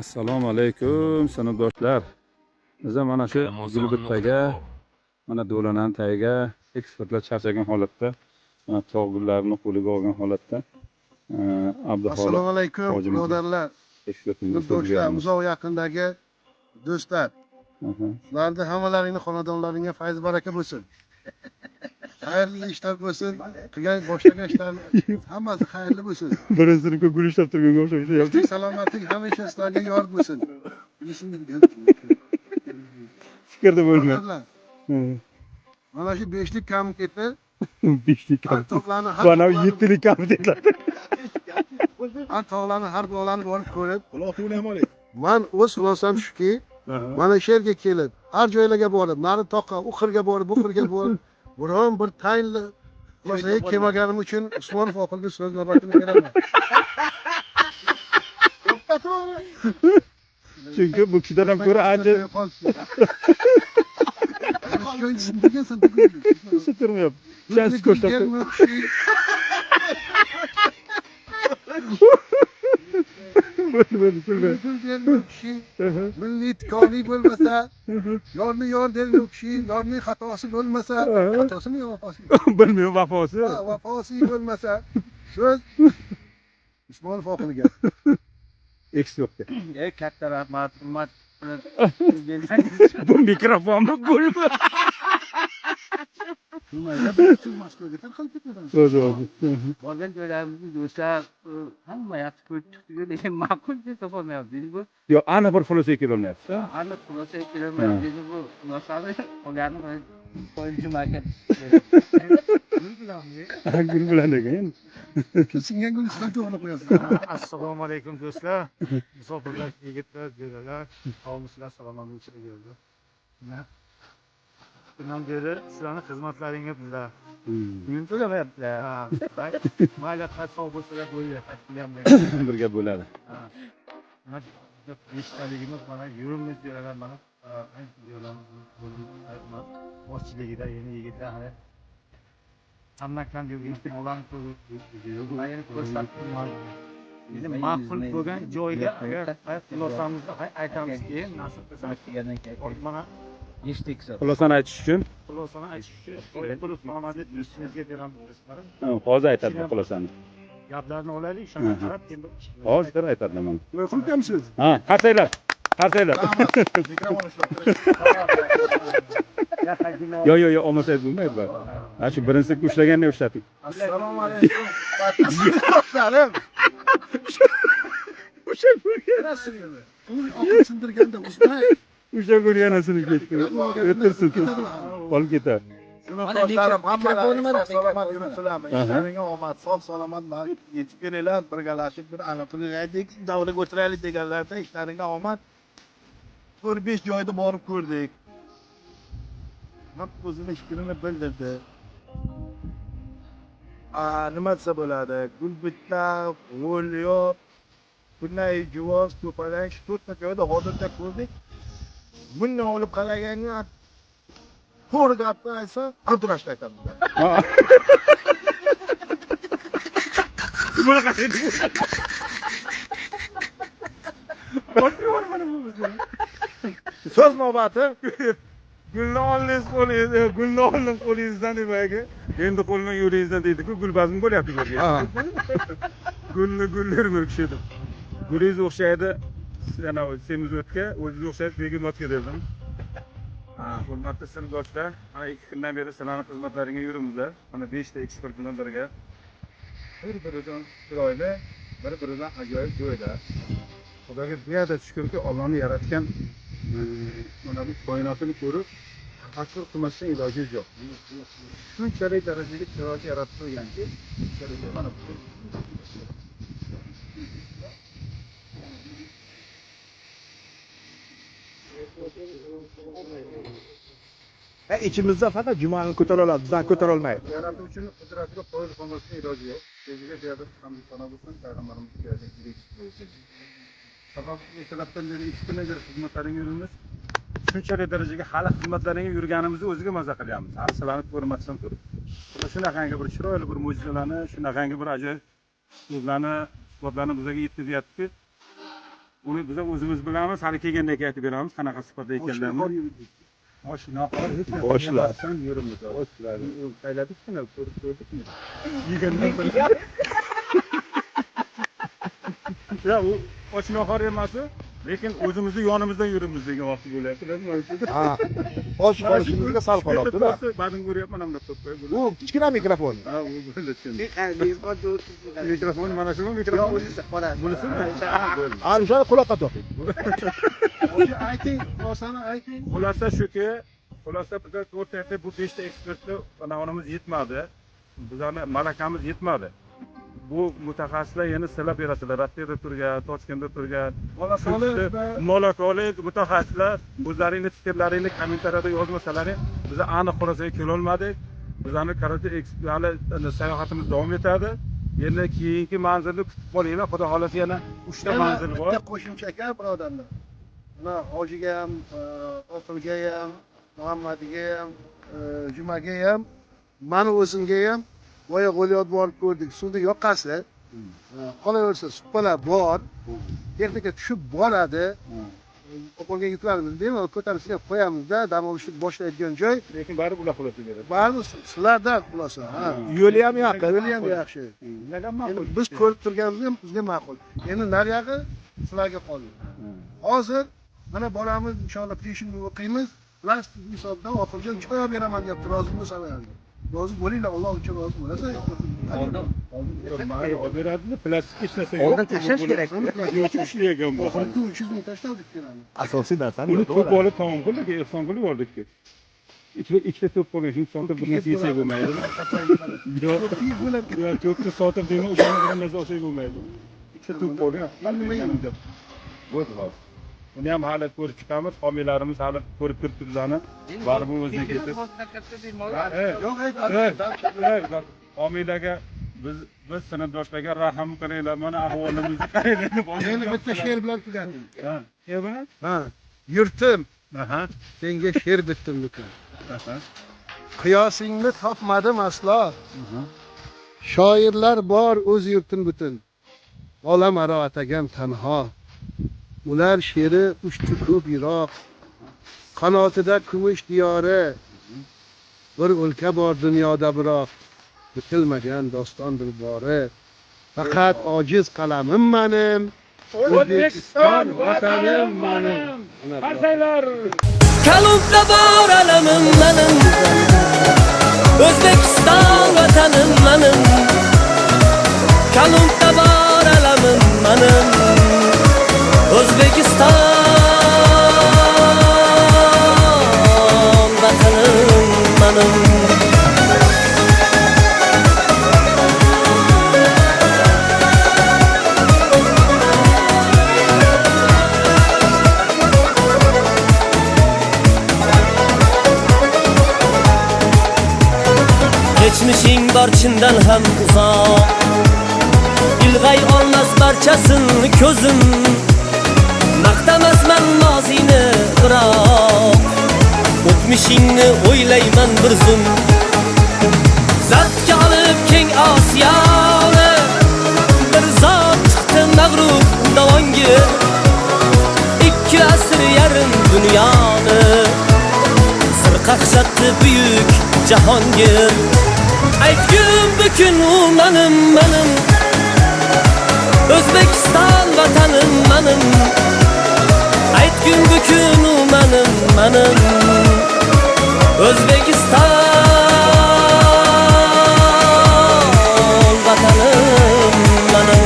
Assalomu alaykum sinfdoshlar. Biz ham mana shu Gulbittaga, mana do'lanani tagiga ekspertlar charchagan holatda, mana tog' gullarini qo'liga olgan holatda Abduxoliq. Assalomu alaykum birodarlar, do'stlar, uzoq yaqindagi do'stlar. Sizlarni hammalaringni xonadonlaringga fayz baraka bo'lsin. Xayrli ishlar bo'lsin, qilgan boshlagan ishlar hammasi xayrli bo'lsin. Birinchi sinfga gul ishlab turganga o'xshayapti. Salomatlik hamisha sizlarga yor bo'lsin. Fikrda bo'lma. Mana shu 5lik komiteti, 5lik komitet. Mana 7lik komitetlar. Har tog'larni, har bog'larni borib ko'rib, man o'z xulosam shuki, mana shu yerga kelib, har joylarga borib, nari toqqa, u qirga borib, bu qirga borib, biron bir tayinli xulosaga kelmaganim uchun Usmonov oxirgi so'z navbatini beraman. Chunki bu kishidan ham ko'ra ancha turmayapti. Chans ko'rsatdi. Milliy tikoniy bo'lmasa, yorni yor derdi u kishi, yorning xatosi bo'lmasa, xatosimi yo vafosi? Bilmayman, vafosi. Vafosi bo'lmasa, so'z Usmonov oxiriga. Eks yo'qga. Katta rahmat, hurmat bilan. Bu mikrofonmi, gulmi? Borgan joylarimizni do'stlar hamma yaxshi ko'rib chiqdi, lekin ma'qul deb topolmayapti. Bu yo'q, aniq bir xulosaga kelolmayapsiz. Aniq xulosaga kelolmayapti. Bu xulosani qolganini Juma aka. Gul bilan ekan. Singan gul sizlar to'g'ri qo'yasiz. Assalomu alaykum do'stlar, musofirlar, yigitlar, jo'ralar, sog'misizlar, salomatliklar keldi. Bundan beri sizlarning xizmatlaringga bizlar. Buyum to'lamayaptilar. Mayli, sog' bo'lsalar bo'ladi. Birga bo'ladi. Mana beshtaligimiz mana yuribmiz jo'ralar, mana boshchiligida yeni yigitlar hali hammakdan yurgan ko'rsatdim. Ma'qul bo'lgan joyga agar xulosamizni aytamiz, keyin nasib qilsa mana xulosani aytish uchun, do'stingizga beramiz. Hozir aytadi xulosani. Gaplarni olaylik, shunga qarab endi hozir aytadi mana. Qo'yganmisiz? Ha, qarsanglar. Qarsanglar. Mikrofon ishlab. Yo, yo, yo, olmasangiz bo'lmaydi bu. Ha, shu birinchi sinfga ushlaganni ushlating. Assalomu alaykum. Do'stlarim. O'sha gul oqil sindirganda uzmay. O'sha gul yana sinib ketdi. O'tirsin. Qolib ketadi. Sinfdoshlarim, hammalaring sog' salomat yuribsizlarmi? Ishlaringga omad, sog' salomat yetib kelinglar, birgalashib bir aniq qilaylik, davraga o'tiraylik deganlarda ishlaringga omad. 4-5 joyda borib ko'rdik. O'zini fikrini bildirdi. Nima desa bo'ladi? Gulbitta, G'o'lyob, Bunday juvoz, to'palang, shu 4 ta joyda hozircha ko'rdik. Bundan olib qaraganda to'g'ri gapni aytsa, Abdurashid aytadi. Bunaqa so'z navbati gulni oldingiz qo'lingiz, gulni oldin qo'lingizdan nimaga? Endi qo'lni yo'lingizdan deydi-ku, gul bazm bo'lyapti ko'rgan. Gulni gullar kishi deb. Gulingiz o'xshaydi, ana semiz o'tga, o'zingiz o'xshaysiz begemotga dedim. Hurmatli sinfdoshlar, mana 2 kundan beri sizlarning xizmatlaringga yuribmiz. Mana 5 ta ekspert bilan birga. Bir-biridan chiroyli, bir-biridan ajoyib joylar. Xudoga beadad shukrki, Allohning yaratgan mana bu koinotini ko'rib, tafakkur qilmasdan iloji yo'q. Shunchalik darajada chiroyli yaratib qo'yganki, shunchalik mana bu İçimizde faqat Jumani ko'tara oladi, bizdan ko'tara olmaydi. Yaratuvchining qudratiga qoyil qolmasdan iloji yo'q. O'ziga beadad hamd sano bo'lsin, payg'ambarimizga bo'lsin. Sabab ertalabdan beri 2 kundan beri xizmatlaringga yuribmiz. Shunchalik darajaga hali xizmatlaringga yurganimizni o'ziga maza qilyapmiz. Hali sizlarni ko'rmasdan turib. Shunaqangi bir chiroyli bir mo'jizalarni, shunaqangi bir ajoyib so'zlarni, suhbatlarni bizga yetkazyaptiki, Uni biz o'zimiz bilamiz, hali kelgandan keyin aytib beramiz qanaqa sifatda ekanlarini. Boshlar. Yurimiz. Sayladikmi, ko'rib ko'rdikmi? Yegandan Ya u och nahor emas, lekin o'zimizni yonimizdan yuribmiz degan vaqt bo'lyapti. Ha. Och qolishimizga sal qolyapti-da. Ba'zan ko'ryapman mana bunday qo'yib. Bu kichkina mikrofon. Ha, u bo'ldi. Mikrofon mana shu mikrofon. Bunisimi? Bo'ldi. Ana o'shani quloqqa toqing. Ayting, xulosani ayting. Xulosa shuki, xulosa bizlar to'rtta bu 5 ta ekspertni qanonimiz yetmadi. Bizlarni malakamiz yetmadi. Bu mutaxassislar yana silab beradilar. Rossiyada turgan, Toshkentda turgan, malakali mutaxassislar o'zlaringni fikrlaringni kommentariyada yozmasalaring, biz aniq xulosaga kela olmadik. Bizlarni karate hali sayohatimiz davom etadi. Yana keyingi manzilni kutib qolinglar. Xudo xolasa yana 3 ta manzil bor. Bitta qo'shimcha aka, birodarlar. Mana Hojiga ham, Oqilga ham, Muhammadiga ham, Jumaga ham, mani o'zimga ham boya G'o'liyot borib ko'rdik. Suvni yoqasi, qolaversa supalar bor. Texnika tushib boradi. Qo'lga yuklarimiz bemalol ko'tarib qo'yamizda, dam olishni boshlaydigan joy. Lekin baribir ular xulosa beradi. Baribir sizlardan xulosa. Yo'li ham yaqin. Yo'li ham yaxshi. Biz ko'rib turganimiz ham bizga ma'qul. Endi nariyog'i sizlarga qoldi. Hozir mana boramiz, inshaalloh peshinni o'qiymiz. Plastik hisobdan Oqiljon joy olib beraman deyapti, rozi bo'lsalar. Rozi bo'linglar, Alloh uchun rozi bo'lasan. Oldin olib beradimi? Plastik hech narsa yo'q. Oldin tashlash kerak. Yo'q, ishlagan bu. Oxirgi 300 ming tashladik keladi. Asosiy narsani Uni to'p olib taom qildik, ehson qilib yubordik. Ikkita to'p qolgan, shuni sotib bir narsa yesak bo'lmaydi. Yo'q, to'pni sotib deyman, o'shani bir narsa olsak bo'lmaydi. Ikkita to'p qolgan. Bo'ldi hozir. Uni ham hali ko'rib chiqamiz, homiylarimiz hali ko'rib turibdi bizani. Baribir o'ziga ketib. Yo'q, Homiylarga biz sinfdoshlarga rahm qilinglar, mana ahvolimizni qaranglar deb. Endi bitta she'r bilan tugating. Ha, she'r bilan? Ha. Yurtim, senga she'r bitdim bugun. Qiyosingni topmadim aslo. Shoirlar bor o'z yurtin butun. Olam aro atagan tanho. Ular she'ri uchdi ko'p yiroq. Qanotida kumush diyori. Bir o'lka bor dunyoda biroq. Bitilmagan dostondir bori. Faqat ojiz qalamim menim. O'zbekiston vatanim menim. Qarsanglar. Kalumpda bor alamim menim. O'zbekiston vatanim menim. Kalumpda bor alamim menim. O'zbekiston vatanim menim. Keçmişing bor chindan ham uzoq, ilg'ay olmas barchasin ko'zim. Maqtamasman mozini biroq, o'tmishingni o'ylayman bir zum. Zabtga olib keng Osiyoni, bir zot chiqdi mag'rur davongir. 2 asr yarim dunyoni sirqaqshatdi buyuk jahongir. Aytgin bukun u manim manim, O'zbekiston vatanim manim. Aytgin bukun u manim manim, O'zbekiston vatanim manim.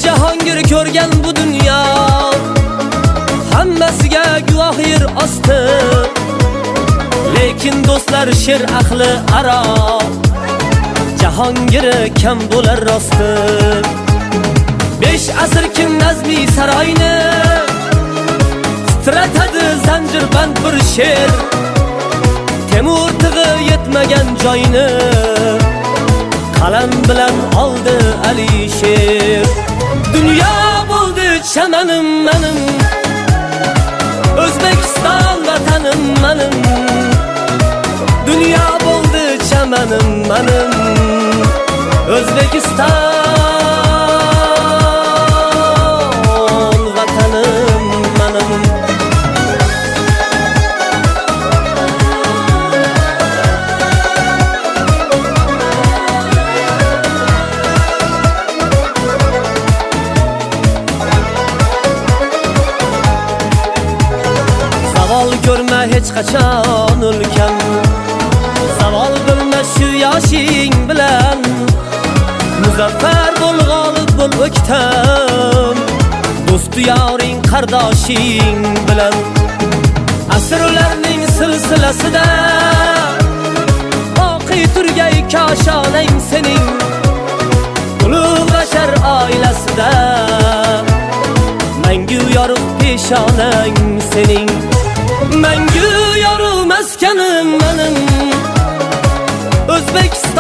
Jahongir ko'rgan bu dunyo, hammasiga guvoh yer osti. Lekin do'stlar she'r ahli aro, jahongiri kam bo'lar rosti. 5 asr kim nazmi saroyni titratadi zanjirband bir she'r. Temur tig'i yetmagan joyni qalam bilan oldi Alisher. Dunyo bo'ldi Chamanim menim, O'zbekiston vatanim menim. Dunyo bo'ldi chamanim menim, O'zbekiston vatanim menim. Zavol ko'rma hech qachon ulkan, zavol bo'lma shu yoshing bilan. Muzaffar bo'l, g'olib bo'l o'ktam, do'stu yoring qardoshing bilan. Asrlarning silsilasida boqiy turgay koshonang sening. Ulug' bashar oilasida mangu yorug' peshonang sening. Mangu yorug' maskanim menim, O'zbekiston.